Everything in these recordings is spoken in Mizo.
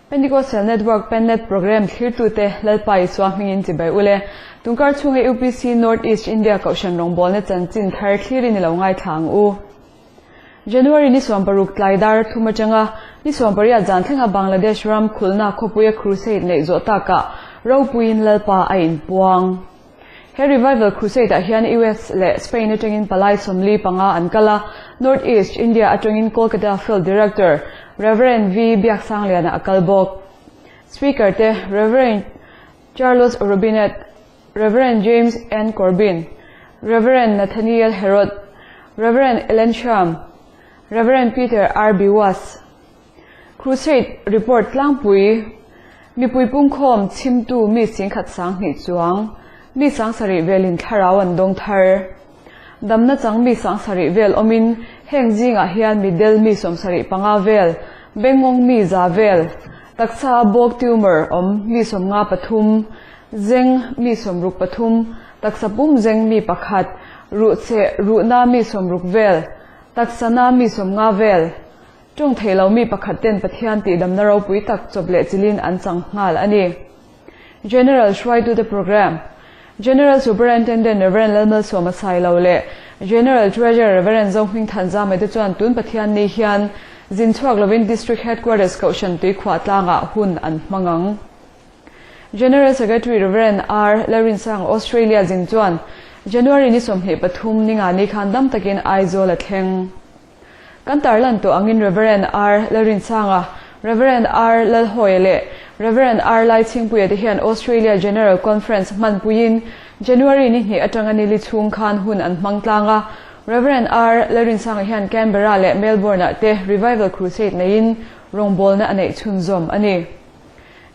Pentecostal Network Pennet Programme thlirtute Lalpa Isua hmingin chibai ule. Tunkar chhunga UPC North East India Kohhran rawngbawlna chanchin thar thlirin i lo ngaithla ang u. January ni 16 tlai dar thum atanga ni 18 zan thlenga Bangladesh ram khulna khawpuia crusade neih zawh takah ropuiin Lalpa a inpuang. He Revival Crusade ah hian US leh Spain atangin palai 45 an kal a, North East India atangin Kolkata Field Director Rev. V Biaksangliana a kal bawk. Speaker te Rev. Charles Robinet, Rev. James N Corbin, Rev. Nathaniel Herod, Rev. Ellen Sham, Rev. Peter R Biwas. Crusade report tlangpui, Mipui pungkhawm chhimtu mi singkhat 2000 chuang, mi 7000 velin thlarau an dawng thar. Damna chang mi 70 vel awmin heng zingah hian mitdel mi 75 vel, bengngawng mi 100 vel, taksa bawk tumor awm mi 53, zeng mi 63, taksa pum zeng mi pakhat, ruhcheh ruhna mi 60 vel, taksa na mi 50 vel, Tawng thei lo mi pakhat ten Pathian tihdamna ropui tak chawp leh chilin an chang nghal a ni. General hruaitute Programme, General Superintendent Rev. Lalmalsawma Sailo leh General Treasurer Rev. Zohming Thanzame te chuan tun Pathian ni hian zin chhuak lovin District Headquarters Kohhran Tuikhuah tlangah hun an hmang ang. General Secretary Rev. R. Lalrinsang Australia zin chuan January ni 23 ninga ni khan dam takin Aizawl a thleng. Kan tarlan tawh angin Rev. R. Lalrinsanga, Rev. R. Lalhawia leh Rev. R. Laichhingpuia te hian Australia General Conference hmanpuiin January ni hnih atanga nili chhung khan hun an hmang tlang a. Rev. R. Lalrinsanga hian Canberra leh Melbourne-ah te Revival Crusade neiin rawngbawlna a neih chhunzawm a ni.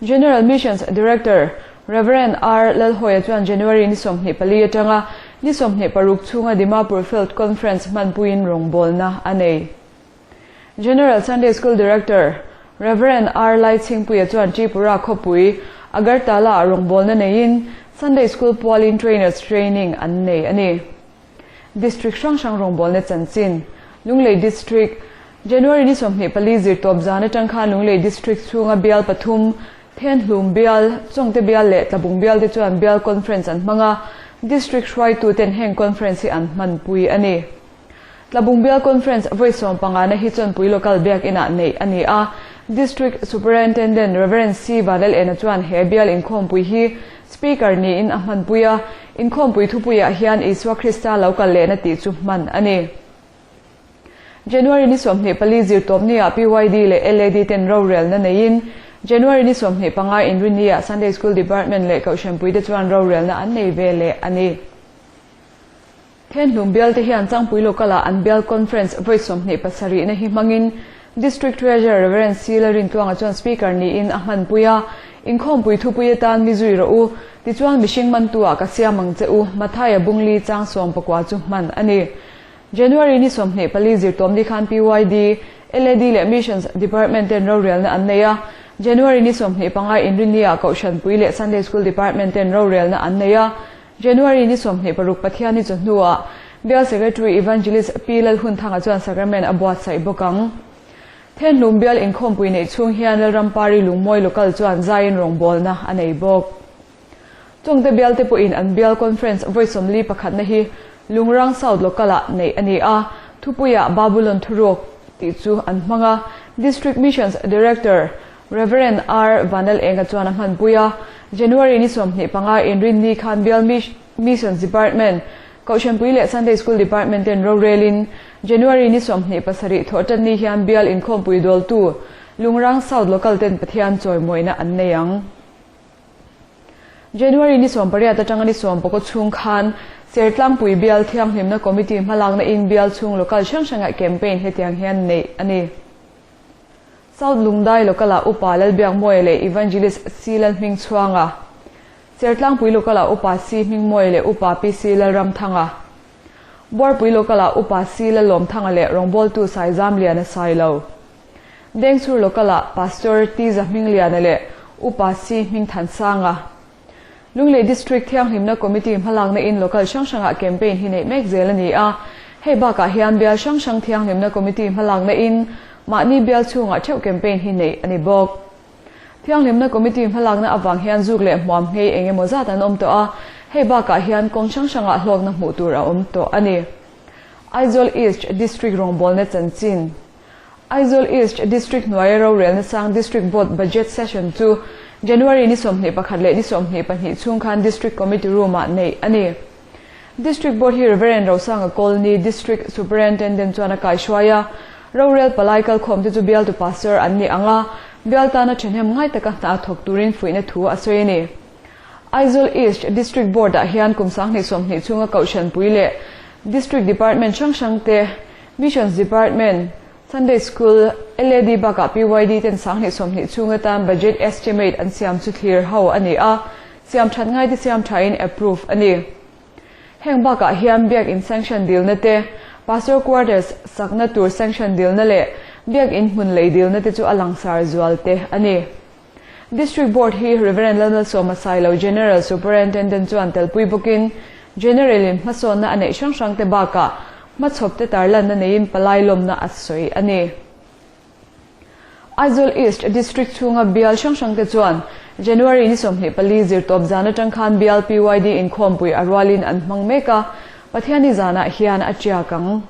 General Missions Director, Rev. R. Lalhawia chuan January ni 24 atanga ni 26 chhunga Dimapur Field Conference hmanpuiin rawngbawlna a nei. General Sunday School Director, Rev. R. Laichhingpuia chuan Tripura khawpui Agartala-ah rawngbawlna neiin Sunday School pualin Trainers Training an nei a ni. District hrang hrang rawngbawlna chanchin, Lunglei District, January ni 24 zirtawp zan atang khan Lunglei District chhunga bial pathum, Thenhlum bial, Chawngte bial leh Tlabung bial te chuan bial conference an hmang a, District hruaitu ten heng conference hi an hmanpui a ni. Tlabung bial conference vawi 15 na hi Chawnpui Local Biakinah neih a ni a, District Superintendent Rev. C Vanlalena chuan he bial inkhawmpui hi Speaker niin a hmanpui a, inkhawmpui thupuiah hian Isua Krista lo kal lehna tih chu hman a ni. January ni 24 zirtawp niah PYD leh LAD ten rorelna neiin, January ni 25 inrinniah Sunday School Department leh Kohhranpui te chuan rorelna an nei ve leh a ni. Thenhlum bial te hian Changpui Local-ah an bial conference vawi 27 na hi hmangin District Treasurer Rev. C Lalrintluanga chuan Speaker niin a hmanpui a, Inkhawmpui thupui atan mi zui rawh u, tichuan mihring mantu-ah ka siam ang che u, Mathaia Bungli chang 19 chu hman a ni. January ni 24 zirtawm ni khan PYD, LAD leh Missions Department ten rorelna an nei a, January ni 25 Inrinni-ah Kohhranpui leh Sunday School Department ten rorelna an nei a, January ni 26 Pathianni chu hnuah Bial Secretary Evangelist Pi Lalhunthanga chuan Sacrament a buatsaih bawk ang. Thenhlum Bial inkhawmpui neih chhung hian Lalrampari Lungmawi Local chuan zaiin rawngbawlna a nei bawk. Chungte bial te pawhin an Bial Conference vawi 41 na hi Lungrang South Local-ah neih a ni a, thupuiah Babulon Thuruk tih chu an hmang a, District Missions Director Rev. R. Vanal Enga chuan a hmanpui a, January ni 25 inrinni khan Bial Missions Department, Kohhranpui leh Sunday School Department ten rorelin January ni 27 thawhtanni hian Bial inkhawmpui dawltu Lungrang South Local ten Pathian chawimawina an nei ang. January ni 18 atanga ni 19 chhung khan Sertlangpui Bial Thianghlimna Committee hmalakna in Bial chhung local hrang hrangah campaign hetiang hian neih a ni. South Lungdai Local-ah Upa Lalbiakmawia leh Evangelist C Lalhmingchhuanga, Sertlangpui Local-ah Upa C Hmingmawia leh Upa PC Lalramthanga, Buarpui Local-ah Upa C Lalawmthanga leh rawngbawltu Saizamliana Sailo, Dengchhur Local-ah Pastor T Zahmingliana leh Upa C Hmingthansanga. Lunglei District Thianghlimna Committee hmalakna in local hrang hrangah campaign hi neih mek zel a ni a. Hei bakah hian bial hrang hrang Thianghlimna Committee hmalakna in mahni bial chhungah theuh campaign hi neih a ni bawk. Thianghlimna Committee hmalakna avang hian zuk leh hmuam nghei eng emaw zat an awm tawh a, hei bakah hian kawng hrang hrangah hlawkna hmuh tur a awm tawh a ni. Aizawl East District rawngbawlna chanchin Aizawl East District hnuaia rorelna sang District Board Budget Session chu January ni 21 leh ni 22 chhung khan District Committee Room-ah neih a ni. District Board hi Reverend Rosanga Colney, District Superintendent chuan a kaihruai a, rorel palai kalkhawmte chu bialtu pastor an ni ang a, bial tana thahnem ngai taka hna thawk turin fuihna thu a sawi a ni. Aizawl East District Board-ah hian kum 2020 chhunga Kohhranpui leh District Department hrang hrangte, Missions Department, Sunday School, LAD bakah PYD ten 2020 chhung atan Budget Estimate an siam chu thlir ho a ni a, siam that ngaite siam thain approve a ni. Heng bakah hian Biak In sanction dilna te, Pastor Quarters sakna tur sanction dilna leh Biak In hmun lei dilna te chu a langsar zual te a ni. District Board hi Reverend Lalmalsawma Sailo General Superintendent chuan telpui bawkin General in hmasawnna a neih hrang hrang te bakah hmachhawp te tarlanna neiin palai lawmna a sawi a ni. Aizawl East District chhunga bial hrang hrang te chuan January ni 24 zirtawp zan atang khan bial PYD inkhawmpui a rualin an hmang mek a, Pathianni zanah hian a tiak ang.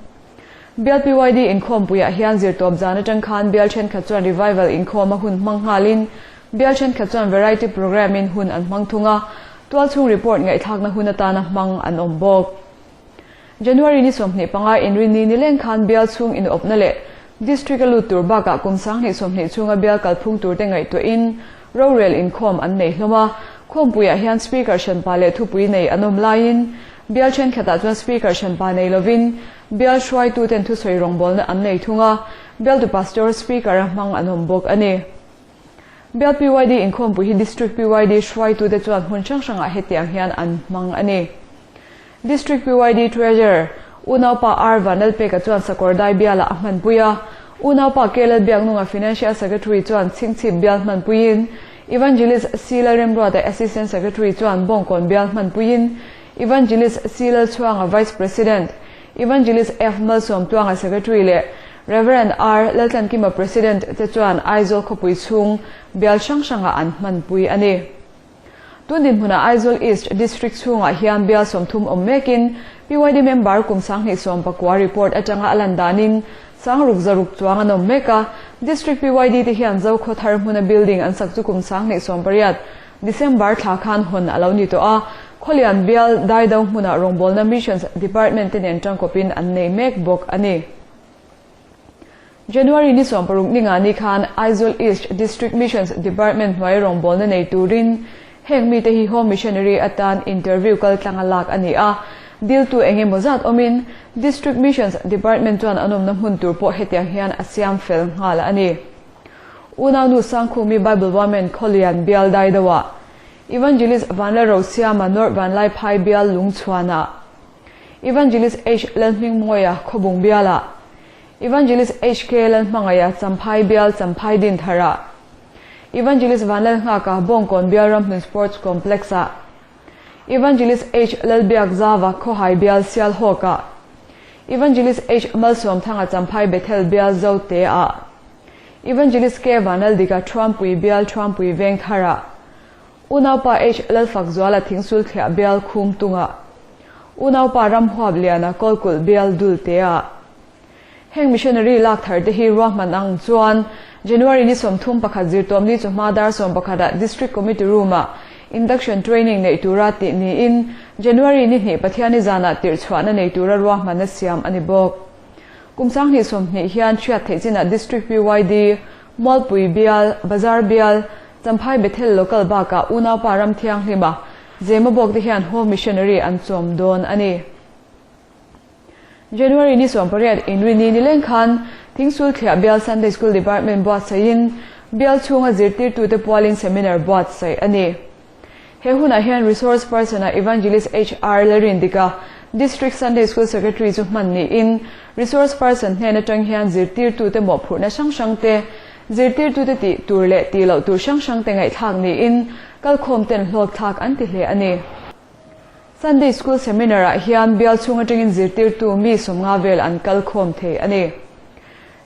Bial PYD inkhawmpuiah hian zirtawp zan atang khan bial thenkhat chuan revival inkhawm a hun hmang nghalin bial thenkhat chuan variety programme in hun an hmang thung a, tualchhung report ngaihthlakna hun atana hmang an awm bawk. January ni 25 inrini ni leng khan bial chhung inawpna leh district a lut tur bakah kum 2020 chhunga bial kalphung tur te ngaihtuahin rorel inkhawm an nei hlawm a, khawmpuiah hian speaker hranpa leh thupui nei an awm laiin bial thenkhatah chuan speaker hranpa nei lovin bial hruaitu ten thusawi rawngbawlna an nei thung a, bialtu pastor speaker a hmang an awm bawk a ni. Bial PYD inkhawmpui hi District PYD hruaitu te chuan hmun hrang hrangah hetiang hian an hmang a ni. District PYD Treasurer Unaupa R Vanlalpeka chuan Sakawrdai bialah a hmanpui a, Unaupa K Lalbiaknunga Financial Secretary chuan Chhingchhip bial hmanpuiin, Evangelist C Lalremruata Assistant Secretary chuan Bawngkawn bial hmanpuiin, Evangelist C Lalchhuanga Vice President, Evangelist F Malsawmtluanga Secretary leh Reverend R Laltlankima President te chuan Aizawl khawpui chhung bial hrang hrangah an hmanpui a ni. Tun dinhmunah Aizawl East District chhungah hian bial 30 awm mekin PYD member kum 2019 report atanga a lan danin 606 chuang an awm mek a, District PYD te hian Zokhaw thar hmuna building an sak chu kum 2018 December thla khan hawn a lo ni tawh a, Khawlian bial Daido hmunah rawngbawlna Missions Department te nen tangkawpin an nei mek bawk a ni. January ni 16 ni nga ni khan Aizawl East District Missions Department hnuai rawngbawlna nei turin heng mi te hi Home Missionary atan interview kal tlanga lak a ni a, diltu eng emaw zat awmin District Missions Department chuan an awmna hmun tur pawh hetiang hian a siam fel nghal a ni. Unau nu Sangkhumi Bible Women Khawlian bial Daidoah, Evangelist Vanlalrosiama North Vanlaiphai bial Lungchhuanah, Evangelist H Lalhmingmawia Khawbung bialah, Evangelist HK Lalhmangaia Champhai bial Champhai Dintharah, Evangelist Vanlalnghaka Bawngkawn bial Ramhlun Sports Complex-ah, Evangelist H Lalbiakzava Khawhai bial Sialhawkah, Evangelist H Malsawmthanga Champhai Bethel bial Zote-ah, Evangelist K Vanlaldika Thuampui bial Thuampui Vengtharah, Unaupa H Lalfakzuala Thingsul Thliah bial Khum Tungah, Unaupa Ramhuap Liana Kawlkulh bial Dulteah. Heng missionary lak thar te hi ruahman ang chuan January ni 31 zirtawm ni chu hma dar 11 ah District Committee Room-ah induction training nei tura tih niin January ni 2 Pathianni zanah tirhchhuahna nei tura ruahmanna siam a ni bawk. Kum 2020 hian hriat theih chinah District PYD, Mualpui bial, Bazar bial, Champhai Bethel local bakah Unaupa Ramthianghlima Zema bawk te hian Home Missionary an chawm dawn a ni. January ni 18 inrini ni leng khan Thingsul Thliah bial Sunday School Department buatsaiin bial chhunga zirtirtu te pualin seminar buatsaih a ni. He hunah hian resource person a Evangelist HR Lalrindika, District Sunday School Secretary chu hman niin resource person hnen atang hian zirtirtu te mawhphurhna hrang hrang te, zirtirtu te tih tur leh tih loh tur hrang hrang te ngaihthlak niin kalkhawm ten hlawk thlak an ti hle a ni. Sunday School Seminar ah hian bial chhung atangin zirtirtu mi 50 vel an kalkhawm thei a ni.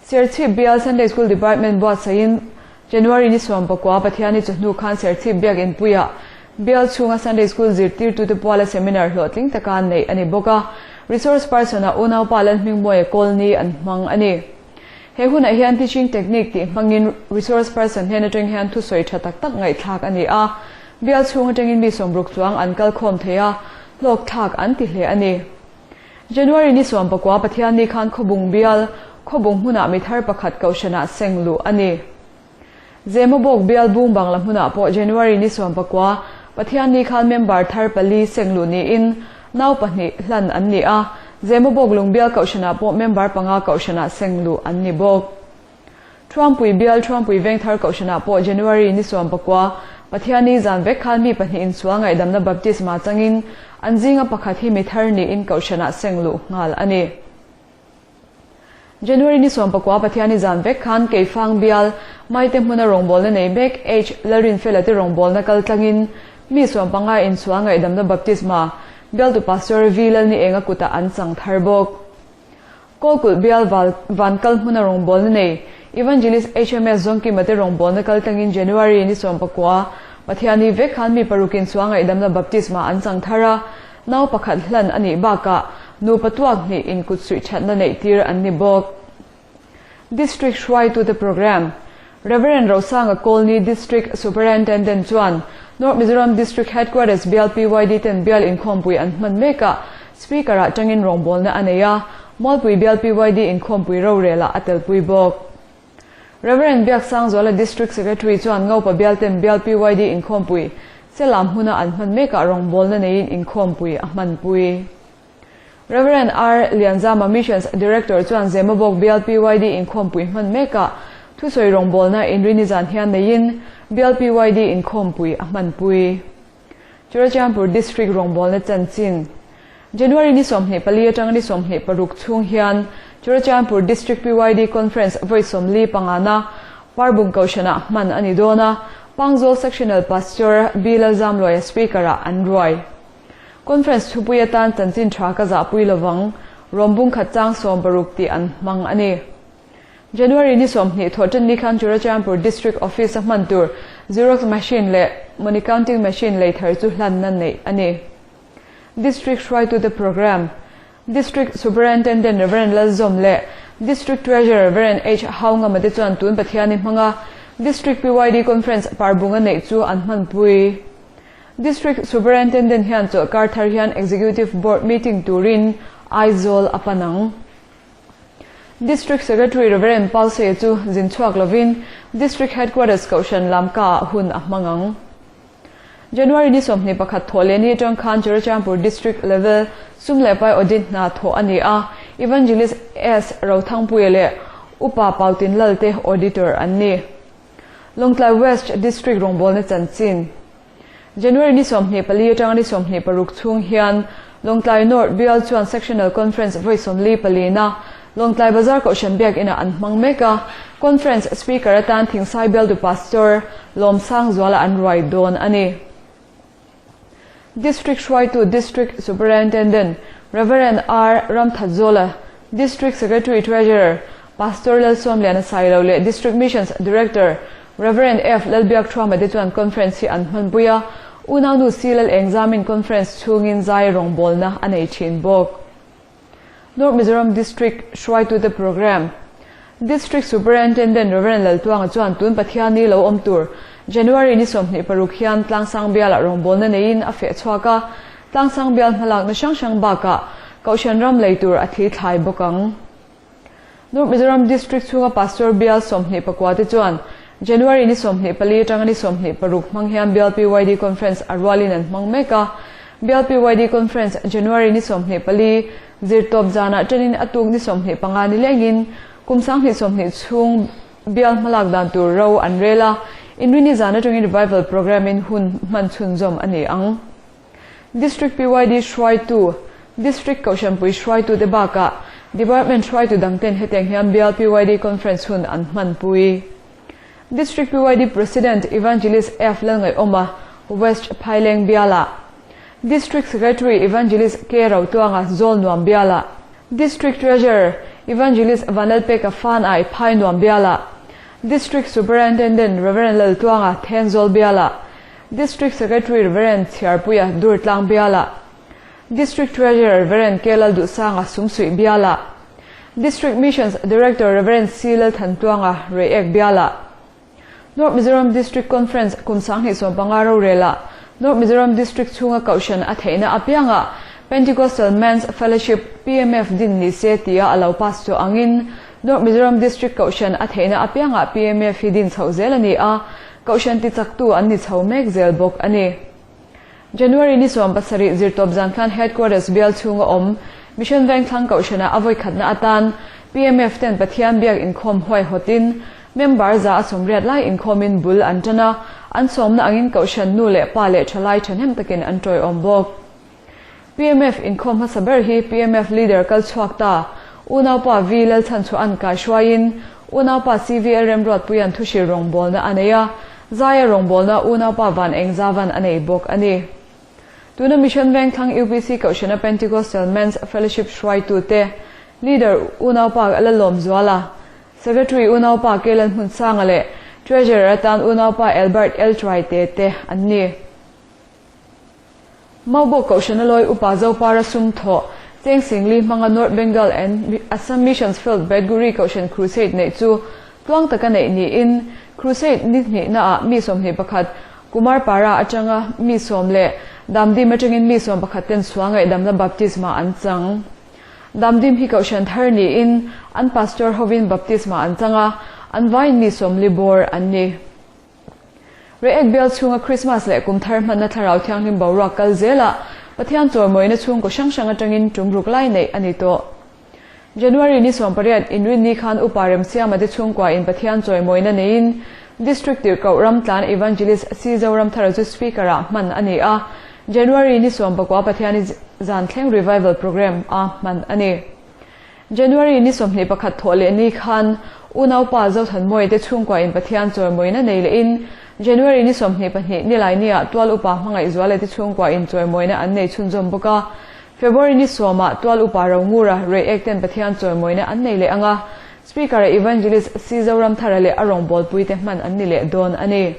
Serchhip bial Sunday School Department buatsaiin January ni 19 Pathianni chawhnu khan Serchhip Biak Inpuiah Bial chhunga Sunday School zirtirtute puala seminar hlawhtling taka neih a ni bawk a, resource person-ah unaupa Lalhmingmawia Kawlni an hmang a ni. He hunah hian teaching technique tih hmangin resource person hnen atang hian thusawi tha tak tak ngaihthlak a ni a, bial chhung atangin mi sawmruk chuang an kal khawm thei a, hlawkthlak an ti hle a ni. January ni 19 Pathianni khan Khawbung bial, Khawbung hmunah mi thar pakhat kohhranah seng luh a ni. Zemabawk bial bung bangla hmunah pawh January ni 19 Pathianni khan member thar pali seng luh niin nau pahnih hlan an ni a, Zemabawk lung bial kohhranah pawh member panga kohhranah seng luh an ni bawk. Thuampui bial Thuampui Vengthar kohhranah pawh January ni 19 Pathianni zan vek khan mi pahnih insual ngaihdamna baptisma changin an zinga pakhat hi mi thar niin kohhranah seng luh nghal a ni. January ni 19 Pathianni zan vek khan Keifang bial Maite hmuna rawngbawlna nei mek H Lalrinfela te rawngbawlna kal tlangin mi 15 insual ngaihdamna baptisma bialtu Pastor V Lalni Enga kutah an chang thar bawk. Kawlkulh bial val Vankal hmuna rawngbawlna nei Evangelist HMS Zawngkima te rawngbawlna kal tlangin January ni 19 Pathianni vek khan mi paruk insual ngaihdamna baptisma an chang thar a, nau pakhat hlan a nih bakah nupa tuak hnih inkut suih thatna neih tir an ni bawk. District hruaitute Programme Rev. Rosanga Kawlni District Superintendent chuan North Mizoram District Headquarters bial PYD ten bial inkhawmpui an hman mekah Speaker-ah tangin rawngbawlna a nei a, Mualpui bial PYD inkhawmpui rorelah a telpui bawk. Rev. Biaksangzuala District Secretary chuan Ngopa bial ten bial PYD inkhawmpui Selam hmuna an hman mekah rawngbawlna neiin inkhawmpui a hmanpui. Rev. R. Lianzama Missions Director chuan Zemabawk bial PYD inkhawmpui hman mekah thusawi rawngbawlna inrini zan hian neiin bial PYD inkhawmpui a hmanpui. Churachandpur District rawngbawlna chanchin January ni 24 atanga ni 26 chhung hian Churachandpur District PYD Conference vawi 45 na Parbung Kohhranah hman a ni dawn a, Pangzawl Sectional Pastor B Lalzamluaia Speaker-ah an ruai. Conference thupui atan chanchin tha ka zahpui lovang, rawmbung khat chang 16 tih an hmang a ni. January ni 20 thawhṭan ni khan Churachandpur District Office a hman tur Xerox machine leh money counting machine lei thar chu hlanna neih a ni. District hruaitute Programme District Superintendent Rev. Lalzawm leh District Treasurer Rev. H Haungama te chuan tun Pathiani hmanga District PYD Conference parbunga neih chu an hmanpui. District Superintendent hian chawlhkar thar hian Executive Board meeting turin Aizawl a pan ang. District Secretary Rev. Palsei chu zin chhuak lovin District Headquarters Kohhran Lamka-ah hun a hmang ang. January ni 21 thawh leh ni atang khan Churachandpur District Level sum leh pai audit hna thawh a ni a, Evangelist S Rothangpuia leh Upa Pautin Lal te Auditor an ni. Lawngtlai West District rawngbawlna chanchin January ni 24 atanga ni 26 chhung hian Lawngtlai North Bial chuan Sectional Conference vawi 44 na Lawngtlai Bazar Kohhran Biak Inah an hmang mek a, Conference Speaker atan Thingsai Bialtu Pastor Lawmsangzuala an ruai dawn a ni. District hruaitu District Superintendent Rev. R Ramthatzola, District Secretary Treasurer Pastor Lalsawmliana Sailo leh District Missions Director Rev. F Lalbiakthuama te chuan Conference hi an hmanpui a, unaunu C Lal Engzamin Conference chhungin zai rawngbawlna a nei thin bawk. North Mizoram District hruaitute Programme District Superintendent Rev. Laltuanga chuan tun Pathianni lo awm tur January ni 26 hian Tlangsang bialah rawngbawlna neiin a feh chhuak a, Tlangsang bial hmalakna hrang hrang bakah Kohhran ram lei tur a thli thlai bawk ang. North Mizoram District chhunga Pastor bial 24 te chuan January ni 24 atanga ni 26 hmang hian bial PYD Conference a rualin an hmang mek a, bial PYD Conference January ni 24 zirtawp zanah tanin a tuk ni 25 ni lengin kum 2020 chhung bial hmalak dan tur ro an rel a, inrini zan atangin revival program in hun hman chhunzawm a ni ang. District PYD hruaitu, District Kohhranpui hruaitu te bakah Department hruaitu dangten hetiang hian bial PYD Conference hun an hmanpui. District PYD President Evangelist F Lalngaiawma, West Phaileng bialah, District Secretary Evangelist K Rotuanga Zawlnuam bialah, District Treasurer Evangelist Vanlalpeka Fanai Phainuam bialah, District Superintendent Rev. Laltluanga Thenzawl bialah, District Secretary Rev. Chhiarpuia Durtlang bialah, District Treasurer Rev. K. Lalduhsanga Sumsuih bialah, District Missions Director Rev. C. Lalthantluanga Reiek bialah, North Mizoram District Conference kum 2015 rorelah North Mizoram District chhunga kohhran a theihna apiangah Pentecostal Men's Fellowship, PMF, din ni se tia a lo pass chu angin North Mizoram District kohhran a theihna apiangah PMF hi din chhoh zel a ni a, kohhran tichaktu an ni chho mek zel bawk a ni. January ni 17 zirtawp zan khan Headquarters bial chhunga awm Mission Vengthlang Kohhranah a vawikhatna atan PMF ten Pathian biak inkhawm huaihawtin member 180 lai inkhawmin bul an tan a, an sawmna angin Kohhran nu leh pa leh thalai thahnem takin an tawiawm bawk. PMF inkhawm hmasa ber hi PMF leader kal chhuak ta Unaupa V Lalchhanchhua'n kaihruaiin Unaupa CVL Remruatpuia'n thuhrilh rawngbawlna a nei a, Zaia rawngbawlna Unaupa Van Engzavan a nei bawk a ni. Tuna Mission Vengthlang UPC Kohhrana Pentecostal Men's Fellowship hruaitute Leader Unaupa Lalawmzuala, Secretary Unaupa Kelan Hmunsanga leh Treasurer atan Unaupa Albert L Traite te an ni. Maubawk Kohhrana lawi upa Zopara sum thawh Cheng Singli hmanga North Bengal and Assam Missions Field Betguri Kohhran Crusade neih chu tluang taka neih niin Crusade ni hnihnaah mi 21 Kumarpara atanga mi 10 leh Damdim atangin mi 11 ten sual ngaihdamna baptisma an chang. Damdim hi Kohhran thar niin an pastor hovin baptisma an chang a, an vaiin mi 40 bawr an ni. Reiek bial chhunga Krismas leh kum thar hmanna thlarau thianghlim boruak kal zelah Pathian chawrmawina chhungkaw hrang hrang atangin tum ruk lai neih a ni tawh. January ni 18 inrinni khan Upa Remsiama te chhungkua in Pathian chawimawina neiin District Tirhkoh Ramtlan Evangelist C Zoramthara chu Speaker ah hman a ni a, January ni 19 Pathiani zan thleng Revival Programme a hman a ni. January ni 21 thawh leh ni khan Unaupa Zothanmawia te chhungkua in Pathian chawimawina nei leh in January ni 22 nilai ni ah Tual Upa Hmangaihzuala te chhungkua in chawimawina an nei chhunzawm bawk a. February ni 10 ah Tual Upa Rongura Reiek ten Pathian chawimawina an nei leh ang a, Speaker ah Evangelist C Zoramthara leh a rawngbawlpui te hman an ni leh dawn a ni.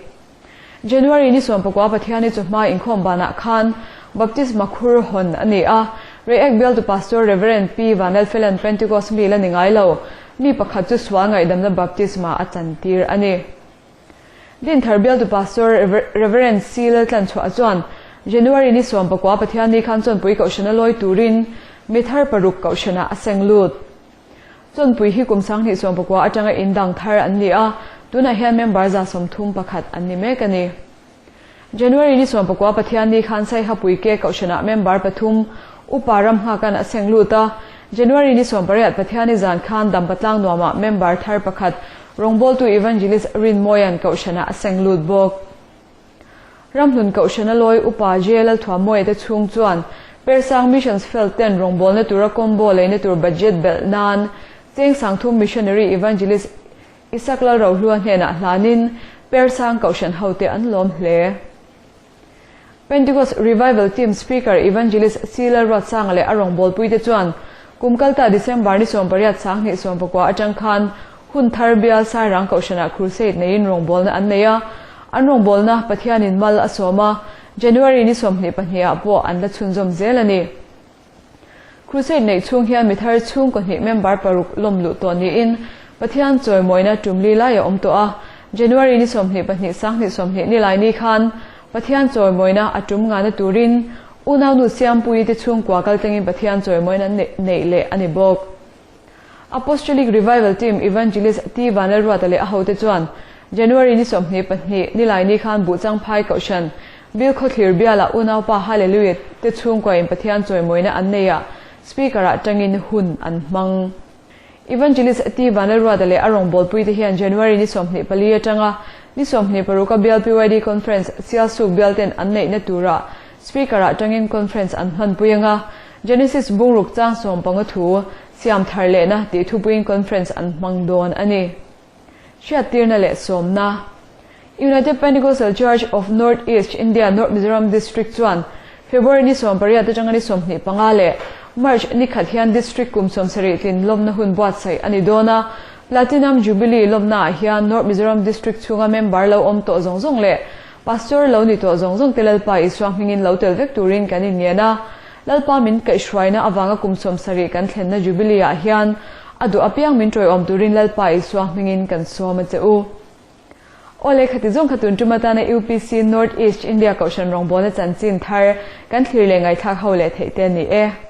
January ni 19 Pathiani chu hma inkhawm banah khan Baptisma khur hawn a ni a, Reiek bialtu Pastor Rev. P Vanlalfelan Pentecost mi la ni ngai lo, mi pakhat chu sual ngaihdamna baptisma a chantir a ni. Dinthar bialtu Pastor Rev. C Laltlanchhuah chuan January ni 19 Pathiani khan Chawnpui Kohhrana lawi turin mi thar paruk Kohhranah a seng lut. Chawnpui hi kum 2019 atanga indang thar an ni a, tunah hian member 131 an ni mek a ni. January ni 19 Pathiani khan Saihapui ke Kohhranah member pathum Upa ram nghakan a seng lut a, January ni 18 Pathiani zan khan Dampatlang nuamah member thar pakhat rawngbawltu Evangelist Rinmawian Kohhranah a seng lut bawk. Ramhlun Kohhrana lawi Upa J Lalthuamawia te chhung chuan Persang Missions Field ten rawngbawlna tura combo leina tur budget belh nan Cheng Sangthum Missionary Evangelist Isak Lalrohlua hnenah hlanin Persang Kohhran hote an lawm hle. Pentecost Revival Team Speaker Evangelist C Lalruatsanga leh a rawngbawlpui te chuan kum kalta December ni 18 2019 atang khan hun thar bial Sairang Kohhranah Crusade neiin rawngbawlna an nei a, an rawngbawlna Pathianin mal a sawm a, January ni 22 ah pawh an la chhunzawm zel a ni. Crusade neih chhung hian mi thar chhungkaw hnih member paruk lawm luh tawh niin Pathian chawimawina tumli lai a awm tawh a, January ni 22 2020 ni lai ni khan Pathian chawimawina a tum ngana turin Unaunu Siampuii te chhungkua kaltlengin Pathian chawimawina neih leh a ni bawk. Apostolic Revival Team Evangelist T Vanlalruata leh a hote chuan January ni 22 ni lai ni khan Buhchang Phai Kohhran Bilkhawthlir bialah Unaupa Hallelujah te chhungkua in Pathian chawimawina an nei a, Speaker ah tangin hun an hmang. Evangelist T Vanlalruata leh a rawngbawlpui te hian January ni 24 atanga ni 26 a bial PYD Conference Sialsuk bial ten an neihna turah Speaker ah tangin conference an hmanpui anga Genesis bungruk chang 15 thu siam thar lehna tih thupuiin conference an hmang dawn a ni. Hriattirna leh sawmna United Pentecostal Church of North East India North Mizoram District chuan February ni 18 atanga ni 25 leh March ni khat hian District kum 70 tlin lawmna hun buatsaih a ni dawn a. Platinum Jubilee lawmnaah hian North Mizoram District chhunga member lo awm tawh zawng zawng leh Pastor lo ni tawh zawng zawng te Lalpa Isua hmingin lo tel vek turin kan inngen a. Lalpa min kaihhruaina avanga kum 70 kan thlenna Jubilee ah hian a duh apiang min tawiawm turin Lalpa Isua hmingin kan sawm a che u. Awle khati zawng kha tun tum atana UPC North East India Kohhran rawngbawlna chanchin thar kan thlir leh ngaihthlak ho leh theih te a ni e.